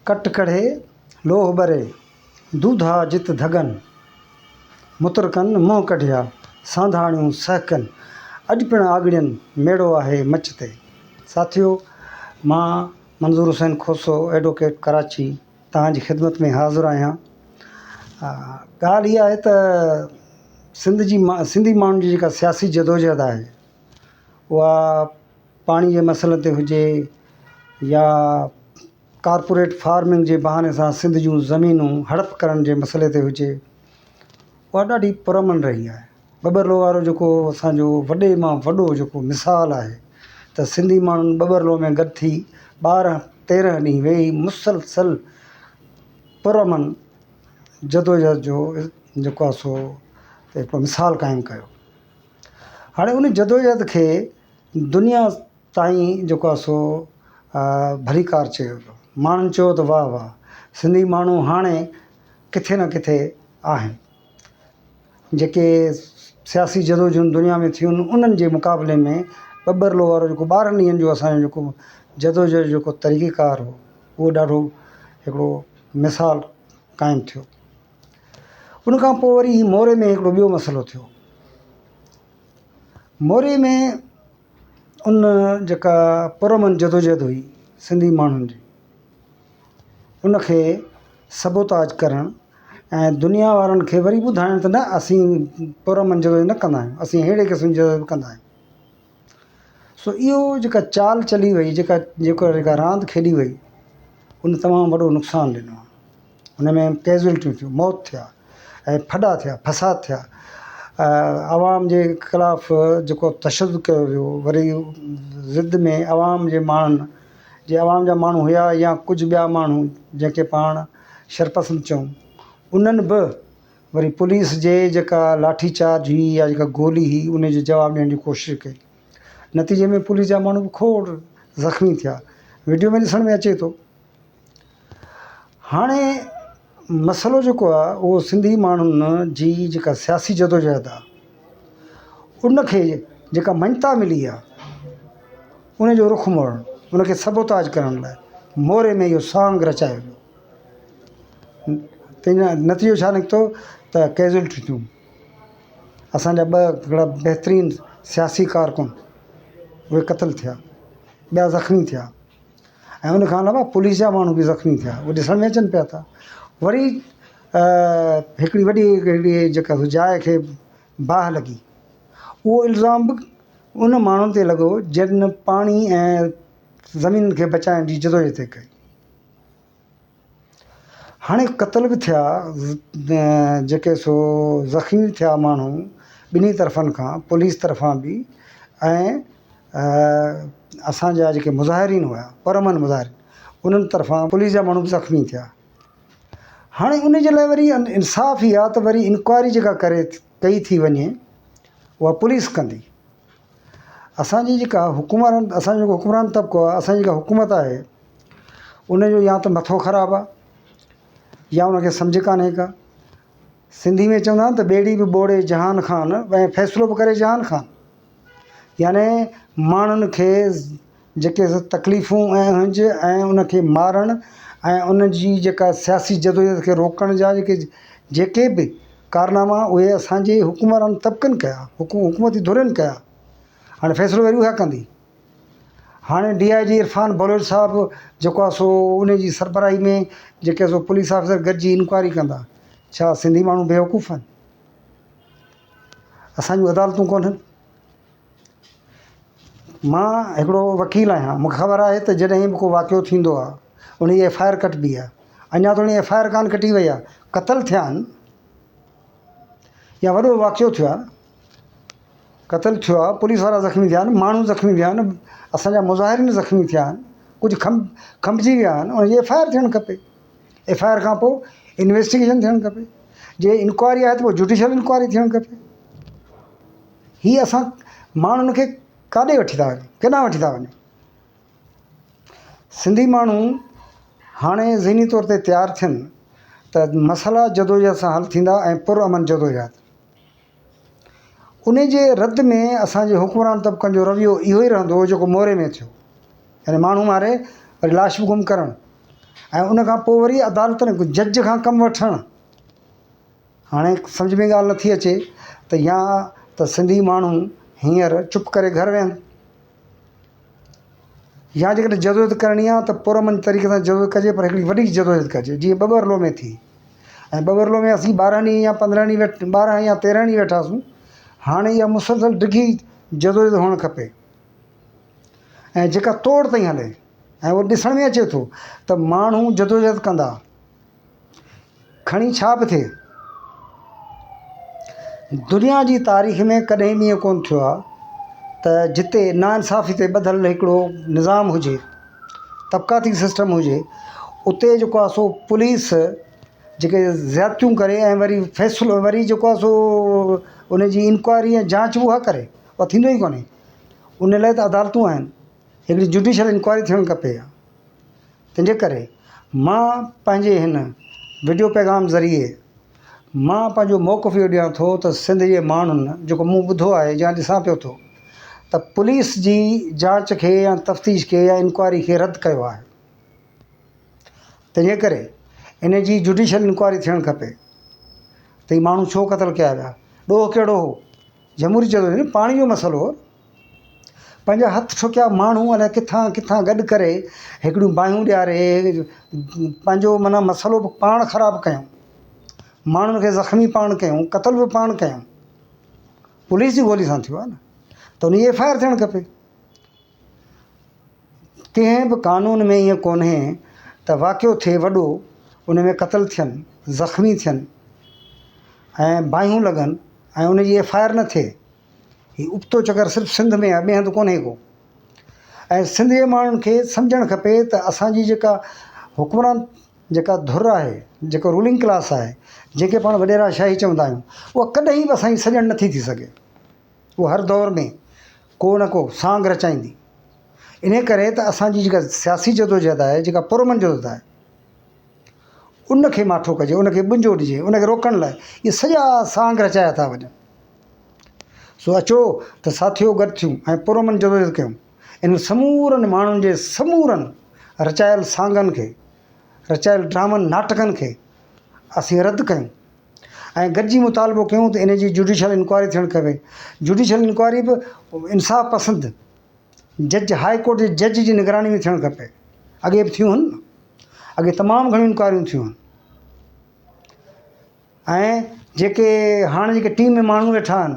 ڪٽ ڪڙهي، لوهه ٻري، دوڌا جت ڌڳن، مترڪن منهن ڪڍيا، سانڌاڻيون سهڪن، اڄ پڻ آڳڙين، ميڙو آهي مچ تي. ساٿيو! مان منظور حسين کوسو ايڊووڪيٽ ڪراچي توهان جي خدمت ۾ حاضر آهيان. ڳالهه اها آهي ته سنڌ جي سنڌي ماڻهن جي جيڪا سياسي جدوجهد آهي اها پاڻي جي مسئلن تي هجي يا ڪارپوريٽ فارمنگ جي بهاني سان سنڌ جون زمينون هڙپ ڪرڻ جي مسئلي تي هجي اها ڏاڍي پرامن رهي آهي ٻٻرلو وارو جيڪو اسانجو وڏي مان وڏو جيڪو مثال آهي ته سنڌي ماڻهن ٻٻرلو ۾ گڏ ٿي 12 13 ڏينهن ويهي مسلسل پرامن جدوجهد جو جيڪو آهي سو هڪڙو مثال قائم ڪيو. هاڻي ان جدوجهد کي دنيا تائين جيڪو آهي سو ڀليڪار چيو ويو. ماڻهن چيو ته واهه واهه سنڌي ماڻهو هاڻي ڪٿي نه ڪٿي آهن. جيڪي سياسي جدوجهدون دنيا ۾ ٿيون انهن جي مقابلي ۾ ٻٻرلو وارو جيڪو 12 ڏينهن جو اسان جو جيڪو جدوجهد جو جيڪو طريقيڪار هو اهو ڏاڍو هڪڙو مثال قائم ٿيو. ان کان پوء وري موري ۾ هڪڙو ٻيو مسئلو ٿيو. موري ۾ ان جيڪا پرامن جدوجهد هئي سنڌي ماڻهن جي ان کي سبوتاج ڪرڻ ۽ دنيا وارن کي وري ٻڌائڻ ته نه اسين پرامن جدوجهد نه ڪندا آهيون اسين اهڙي قسم جي جدوجهد ڪندا آهيون. سو اهو جيڪا چال چلي وئي جيڪا جيڪا جيڪا راند کيڏي وئي ان تمام وڏو نقصان ڏنو آهي. ان ۾ ڪيزوئلٽيون ٿيون، موت ٿيا ۽ ڦڏا ٿيا، فساد ٿيا. عوام جي خلاف جيڪو تشدد ڪيو ويو وري ضد ۾ عوام جي ماڻهن جي عوام جا ماڻهو هيا يا ڪجهه ٻيا ماڻهو جنهن کي پاڻ شرپسند چئون انهن به وري پوليس جي جيڪا لاٺي چارج هئي يا جيڪا گولي هئي ان جو جواب ڏيڻ جي ڪوشش ڪئي نتيجي ۾ پوليس جا ماڻهو به کوڙ زخمي ٿيا وڊيو ۾ ڏسڻ ۾ اچي ٿو. هاڻي مسئلو جيڪو آهي اهو سنڌي ماڻهن جي جيڪا سياسي جدوجهد آهي ان کي جيڪا مڃتا ملي آهي ان جو رخ موڙڻ ان کي سبوتاج ڪرڻ لاء موري ۾ اهو سانگ رچايو ويو تنهن جو نتيجو ڇا نڪتو ته ڪيزوئلٽيون ٿيون اسانجا ٻه هڪڙا بهترين سياسي ڪارڪن اهي قتل ٿيا ٻيا زخمي ٿيا. ۽ ان کان علاوه پوليس جا ماڻهو به زخمي ٿيا اهي ڏسڻ ۾ اچن پيا ٿا وري هڪڙي وڏي هڪڙي جيڪا سو جاء کي باهه لڳي اهو الزام به ان ماڻهن تي لڳو جن پاڻي ۽ زمين کي بچائڻ جي جدوجهد ٿي ڪئي. هاڻي قتل به ٿيا جيڪي سو زخمي به ٿيا ماڻهو ٻنهي طرفن کان پوليس طرفان به ۽ اسان جا جيڪي مظاهرين هيا پرامن مظاهرين انهن طرفان پوليس جا ماڻهو به زخمي ٿيا هاڻي ان جي لاء وري انصاف اها ته وري انڪوائري جيڪا ڪري ڪئي ٿي وڃي اها پوليس ڪندي اسان جي جيڪا حڪمران اسان جو جيڪو حڪمران طبقو آهي اسان جي جيڪا حڪومت آهي ان جو يا ته مٿو خراب آهي يا ان کي سمجهه ڪانهي ڪا سنڌي ۾ چوندا آهن ته ٻيڙي به ٻوڙي جهان خان ۽ فيصلو به ڪري جهان خان يعني ماڻهن کي جيڪي تڪليفون ۽ اهنج ۽ ان کي مارڻ ۽ ان جي جيڪا سياسي جدوجهد کي روڪڻ جا جيڪي جيڪي به ڪارناما اهي اسان جي حڪمران طبقن ڪيا حڪومتي ڌرين ڪيا هاڻي فيصلو وري اها ڪندي هاڻي ڊي I جي عرفان بلوچ صاحب جيڪو آهي سو ان جي سربراهي ۾ جيڪي سو پوليس آفيسر گڏجي انڪوائري ڪندا ڇا سنڌي ماڻهو بيوقوف آهن اسان جون عدالتون ڪونهن مان هڪڙو وڪيل آهيان مون کي خبر آهي ته جڏهن به ڪو واقعو ٿيندو آهي ان جي ايف I R ڪٽبي آهي اڃا توڻي ايف I R ڪانه ڪٽي وئي آهي قتل ٿيا آهن يا وڏو واقعو ٿيو آهي قتل ٿيو آهي پوليس وارا زخمي ٿيا آهن ماڻهو زخمي ٿيا آهن اسانجا مظاهرين زخمي ٿيا آهن ڪجهه کنڀ کنڀجي ويا آهن ان جي ايف I R ٿيڻ کپي ايف I R کان پوءِ انويسٽيگيشن ٿيڻ کپي جي انڪوائري آهي ته پوءِ جوڊيشل انڪوائري ٿيڻ کپي هي اسان ماڻهن کي ڪاڏي وٺي ٿا وڃون ڪيڏانهن وٺي ٿا وڃون سنڌي ماڻهو هاڻي ذهني طور تي تيار ٿين ته مسئلا جدوجهد سان حل ٿيندا ۽ پر امن جدوجهد ان جي رد ۾ اسانجي حڪمران طبقن جو رويو اهو ئي رهندو جيڪو موري ۾ ٿيو يعني ماڻهو ماري وري لاش به گم ڪرڻ. ۽ ان کان پوء وري عدالتن جج کان ڪم وٺڻ هاڻي سمجهه ۾ ڳالهه نٿي اچي ته يا ته سنڌي ماڻهو هينئر چپ ڪري گهر ويهن يا جيڪڏهن جدوجهد ڪرڻي آهي ته پرامن طريقي سان جدوجهد ڪجي پر هڪڙي وڏي جدوجهد ڪجي جيئن ٻٻرلو ۾ ٿي ۽ ٻٻرلو ۾ اسين 12 ڏينهن يا 15 ڏينهن ويٺ 12 يا 13 ڏينهن ويٺاسون هاڻي اها مسلسل ڊگهي جدوجهد هئڻ کپي ۽ جيڪا توڙ تائين هلي ۽ اهو ڏسڻ ۾ اچي ٿو ته ماڻهو جدوجهد ڪندا کڻي ڇا به ٿئي. دنيا جي تاريخ ۾ ڪڏهن به ائين ڪونه ٿيو آهي ته جتي ناانصافي تي ٻڌل هڪڙو نظام هجي، طبقاتي سسٽم هجي، اتي جيڪو آهي سو پوليس جيڪي زيادتيون ڪري ۽ وري فيصلو وري جيڪو آهي سو ان جي انڪوائري ۽ جانچ اها ڪري اها ٿيندو ئي ڪونهي. ان لاء ته عدالتون آهن، هڪڙي جوڊيشل انڪوائري ٿيڻ کپي ها. تنهنجي ڪري مان پنهنجي هن وڊيو پيغام ذريعي مان پنهنجو موقف اهو ڏيان ٿو ته سنڌ جي ماڻهن جيڪو مون ٻڌو آهي يا ڏسان پيو ٿو ته پوليس جي جاچ کي يا تفتيش کي يا انڪوائري کي رد ڪيو آهي تنهنجي ڪري ان جي جوڊيشل انڪوائري ٿيڻ کپي ته هي ماڻهو ڇو قتل ڪيا ويا ڏوهه ڪهڙو هو جمهوري چيو پاڻي جو مسئلو هو پنهنجا هٿ ٺوڪيا ماڻهو الائي ڪٿان ڪٿان گڏ ڪري هڪڙيون باهيون ڏياري پنهنجو معنيٰ مسئلو به پاڻ خراب ڪيائون ماڻهن کي زخمي پاڻ ڪيائون قتل به پاڻ ڪيائون پوليس جي گولي سان ٿيو آهي نه ته ان جي ايف I R ٿيڻ کپي ڪنهن به قانون ۾ ائين ڪونهي ته واقعو ٿئي وڏو ان ۾ قتل ٿين زخمي ٿين ۽ باهيون لڳن ۽ ان جي ايف I R نه ٿئي هي ابتو چڪر صرف سنڌ ۾ آهي ٻئي هنڌ ڪونهي ڪو ۽ سنڌ جي ماڻهن کي سمجهڻ کپي ته اسان جي جيڪا حڪمران جيڪا ڌر آهي جيڪو رولنگ ڪلاس آهي جنهن کي پاڻ وڏيرا شاهي چوندا آهيون اها ڪڏهن به اسان جي سڄڻ نٿي ٿي سگهي اها هر دور ۾ ڪو نه ڪو سانگ رچائيندي ان ڪري ته اسان جي جيڪا سياسي جدوجهد آهي جيڪا پرامن جدوجهد آهي ان کي ماٺو ڪجي ان کي ٻنجو ڏجي ان کي روڪڻ لاء اهي سڄا سانگ رچايا ٿا وڃن سو اچو ته ساٿيو گڏ ٿيون ۽ پرامن جدوجهد ڪيون. انهن سمورن ماڻهن جي سمورن رچايل سانگن کي، رچايل ڊرامن ناٽڪن کي اسين رد ڪيون ۽ گڏجي مطالبو ڪيون ته ان جي جوڊيشل انڪوائري ٿيڻ کپي. جوڊيشل انڪوائري به انصاف پسند جج هاء ڪورٽ جي جج جي نگراني ۾ ٿيڻ کپي. اڳي به ٿيون هن نه، اڳي تمام گهڻيون انڪوائريون ٿيون هن. ۽ جيڪي هاڻ جيڪي ٽيم ۾ ماڻهو ويٺا آهن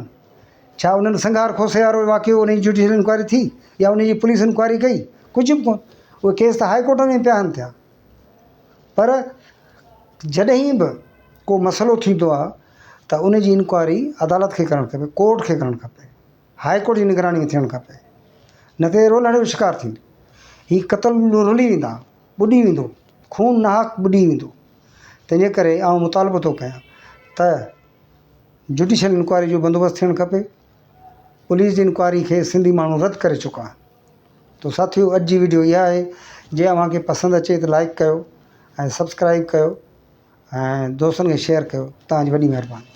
ڇا انهن سنگهار کوسي وارو واقعو ان جي جوڊيشل انڪوائري ٿي يا ان جي پوليس انڪوائري ڪئي ڪجهه به ڪونه اهي ڪيس ته هاء ڪورٽ ۾ پيا آهن ٿيا پر جڏهن به ڪو مسئلو ٿيندو آهي ته ان جي انڪوائري عدالت کي ڪرڻ کپي ڪورٽ کي ڪرڻ کپي هاء ڪورٽ جي نگراني ۾ ٿيڻ کپي نه ته رولهڙي جو شڪار ٿيندو هي قتل رلي ويندا ٻڏي ويندو خون ناحق ٻڏي ويندو تنهنجي ڪري آئون مطالبو ٿو ڪيان ته جوڊيشل انڪوائري جو بندوبست ٿيڻ کپي. پوليس جي انڪوائري کي سنڌي ماڻهو رد ڪري چڪا آهن. تو ساٿيو اڄ جي وڊيو اها آهي جي اوهان کي پسند اچي ته لائڪ ڪيو ۽ سبسڪرائب ڪيو ۽ دوستن کي شيئر ڪيو توهان جي وڏي مهرباني.